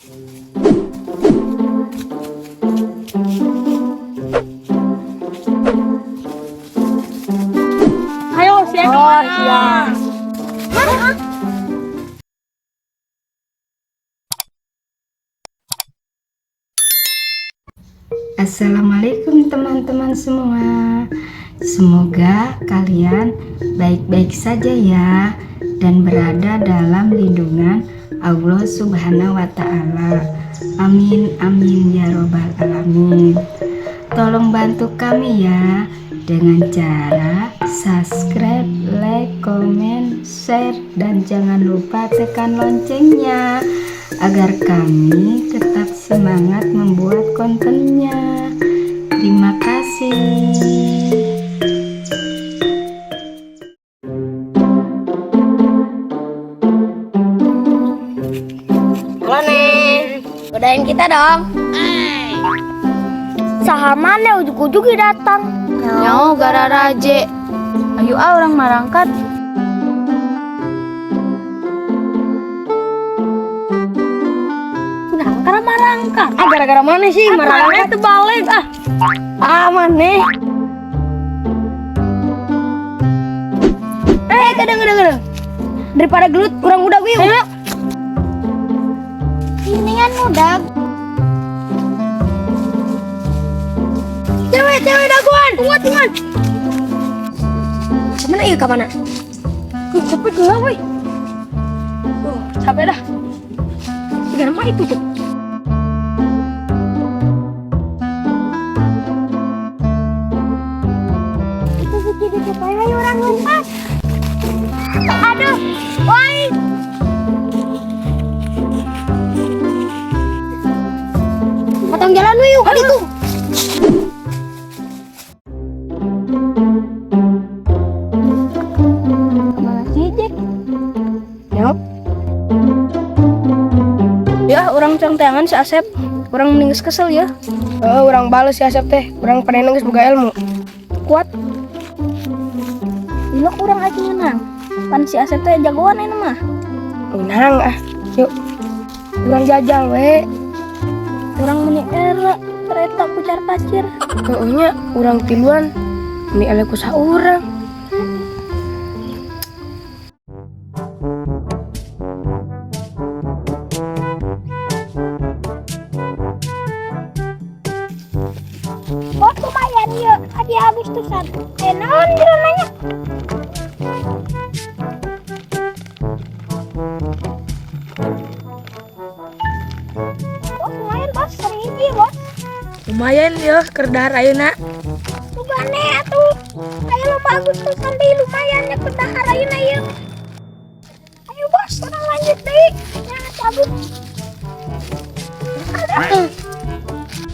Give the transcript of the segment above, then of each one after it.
Ayo, siap. Oh, siap. Assalamualaikum teman-teman semua. Semoga kalian baik-baik saja ya dan berada dalam lindungan Allah Subhanahu wa Ta'ala. Amin amin ya robbal alamin. Tolong bantu kami ya dengan cara subscribe, like, comment, share, dan jangan lupa tekan loncengnya agar kami tetap semangat membuat kontennya. Terima kasih. Halo, Neng. Godain kita dong. Saha maneh ujug-ujug datang? Nyaho gararaje. Ayo ah, urang marangkat. Karena marangkat. Ah, gara-gara maneh sih? Marangkat tuh balik ah. Ah, maneh? Eh, kadang kadang kadang. Daripada gelut, urang udah yuk. Ayo. Mendingan udah. Cewek, cewek dagoan. Kuat, kuat. Kemana iya, kemana? Cepet geura woi. Tuh, capek dah. Tiga nama itu tuh. Itu dikit ayo urang lompat. Aduh, woi. Potong jalan yuk, kali itu. Kemana sih, Jack? Yuk. Ya, urang cangtengan si Asep. Urang mending geus kesel ya. Oh, urang bales si Asep teh. Urang panen geus boga ilmu. Kuat. Lila kurang aja menang. Pan si Asep teh jagoan ini mah. Menang ah. Yuk. Urang jajal we. Urang meni era kereta kucar kacir. Kayaknya urang tiluan ini eleh ku saurang. Oh, lumayan ya, hadiah Agustusan. Eh, naon jero nanya? Oh, lumayan bos, sering hiji bos. Lumayan ya keur dahar ayeuna. Bugane atuh. Ayo lomba Agustusan deui, lumayan ya keur dahar ayeuna ieu. Ayo bos, urang lanjut deui. Jangan cabut. Aduh.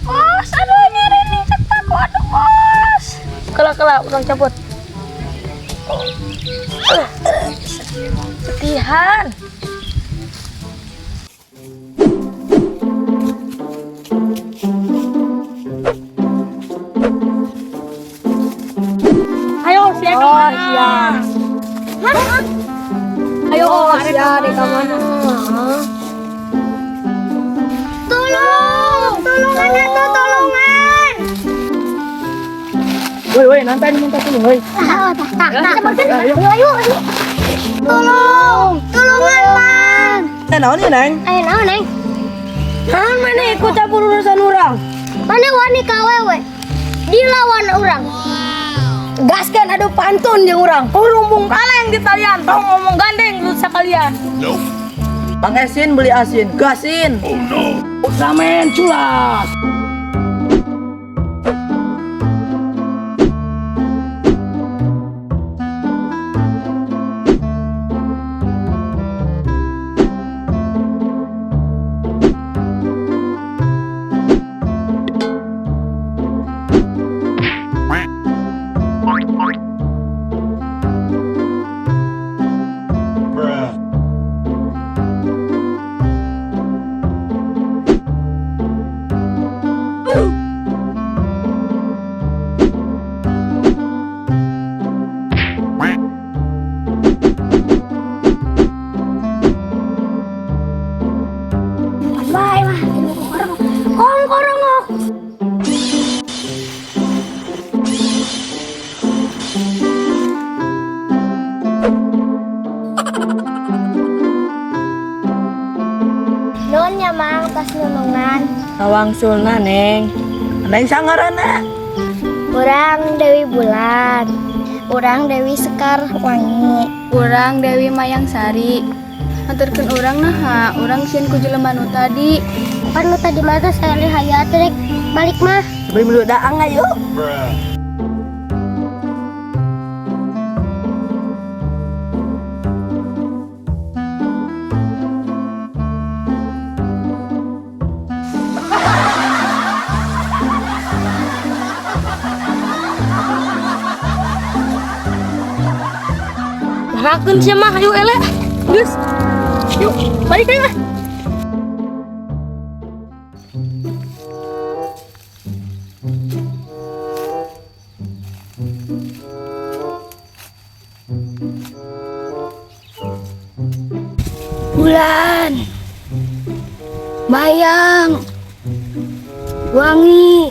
Bos, aduh nyeri nih cetak, aduh bos. Kela kela urang cabut. Latihan. Ayo, siap. Oh, siap. Ayo, Oh, siap di mana? Tolong, tolongan atuh, tolongan. Woi, woi, nanti minta tolong, woi. Ah, tak, tak, tak. Ayo, ayo, ayo. Tolong, tolongan, Bang. Eh, naon ieu, Neng? Ayo, naon, Neng? Naon maneh ikut campur urusan urang? Maneh wani ka awewe? Dilawan urang. Gaskan adu pantun jeung urang. Rumbung kaleng di talian, tong ngomong gandeng lu sekalian. Bang Esin beli asin, gasin. Ultraman culas. Bruh. Nuhun ya, Mang, tos nulungan. Sawangsulna, Neng. Neng sangarana. Urang Dewi Bulan. Urang Dewi Sekar Wangi. Urang Dewi Mayang Sari. Anterkeun urang naha, urang sieun ku jelema nu tadi. Pan nu tadi mah teh saya hayat rek balik mah. Beli melu daang ayo. Rakeun sia mah, ayo eleh. Geus. Yuk, balik ayo ah. Bulan, Bayang, Wangi,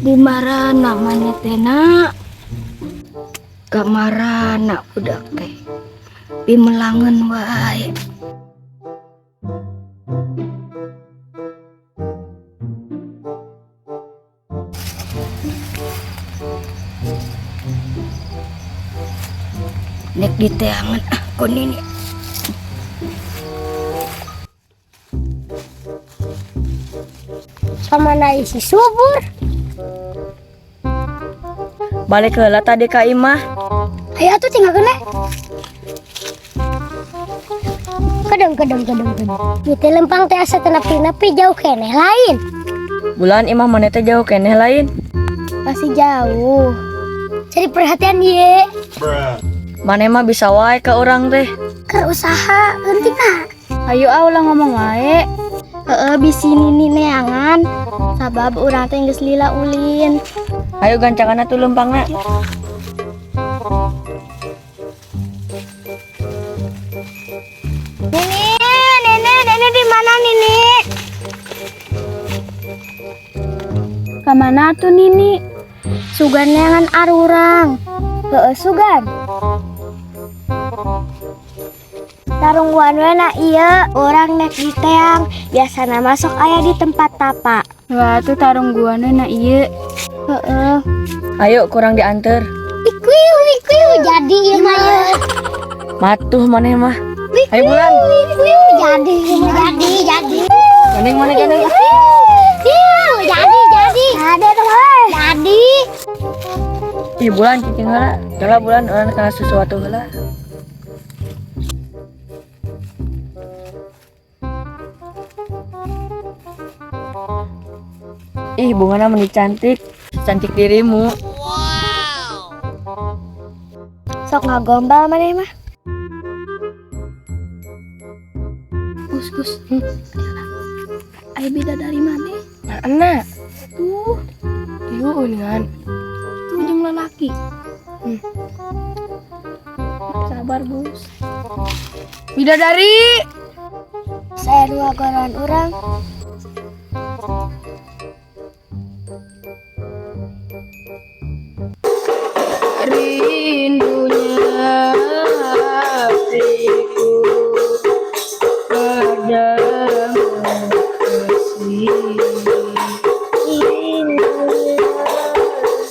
di marana maneh teh nak? Kamarana budak teh? Pimelangan wae. Nek diteangan ah ku nini. Sama isi subur. Balik heula tadi ka imah. Ayo atuh tinggal kena. Kedeng kedeng kedeng kedeng. Ieu teh lempang teh asa teu nepi-nepi jauh keneh lain. Bulan imah maneh teh jauh keneh lain. Masih jauh. Cari perhatian ye. Maneh mah bisa wae ka urang teh. Keur usaha penting ah. Ayo ah ulah ngomong wae. Heeh, bisi nini neangan. Sabab urang teh geus lila ulin. Ayo gancangan atuh lempangna. Nini, nini, nini di mana nini? Kamana tuh Nini? Sugan neangan arurang. Heeh, sugan. Tarungguan we na ieu urang nek diteang biasana masuk aya di tempat tapa. Wah, tuh tarungguan we na ieu. Heeh. Ayo kurang dianter. Ikuiu, ikuiu jadi ieu mah ieu. Matuh maneh mah. Ayo Bulan. Ikuiu jadi ieu mah jadi jadi. Gandeng maneh gandeng. Iu, jadi jadi. Ada tuh. Jadi. Ih Bulan cicing heula. Heula Bulan urang kana sesuatu heula. Ih bungana meni cantik. Cantik dirimu. Sok ngagombal maneh mah. Gus, Gus. Aya bidadari maneh? Mana? Tuh, Ieu uningan. tuh jeung lalaki. Sabar, Gus. Bidadari. Saya dua goron urang. Rindunya hatiku padamu kasih. Rindunya hatiku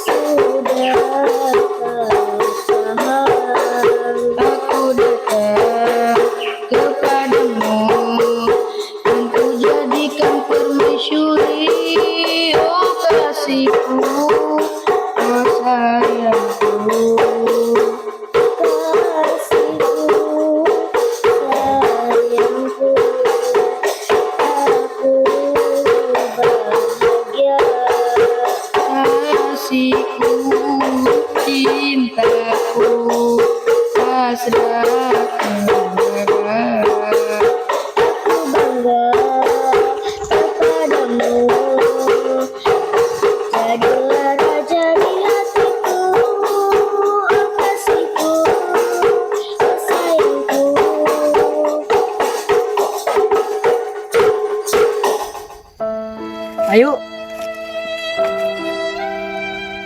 sudah tak tahan. Aku datang kepadamu dan ku jadikan permaisuri, oh kasihku, oh sayangku. Kasihku, sayangku, aku bahagia. Kasihku, cintaku, hasrat membara. Aku bangga kepadamu. Jadilah raja di hatiku, oh kasihku, oh sayangku. Ayo,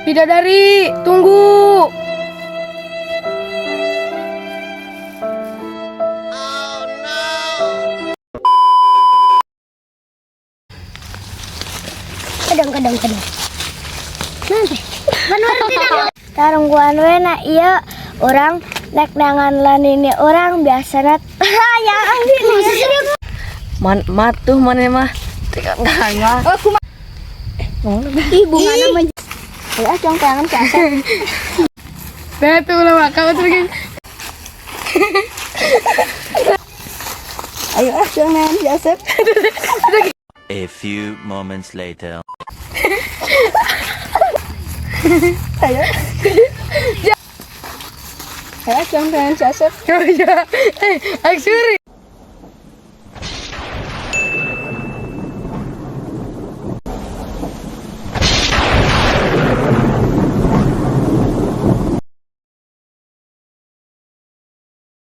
Bidadari, tunggu. Kedong kedong. Nanti. Bener tidak? Tarungguan we na ieu urang nek neangan lanini urang biasana yang Man matuh maneh mah. Tekan mah. Ih, bungana mah. Ya, cong tangan si Asep. Nah, itu ulah makan betul gitu. Ayo ah, jangan si Asep. A few moments later. Ayo. Ayo, jangan si Asep. Oh iya. Eh, ayo suri.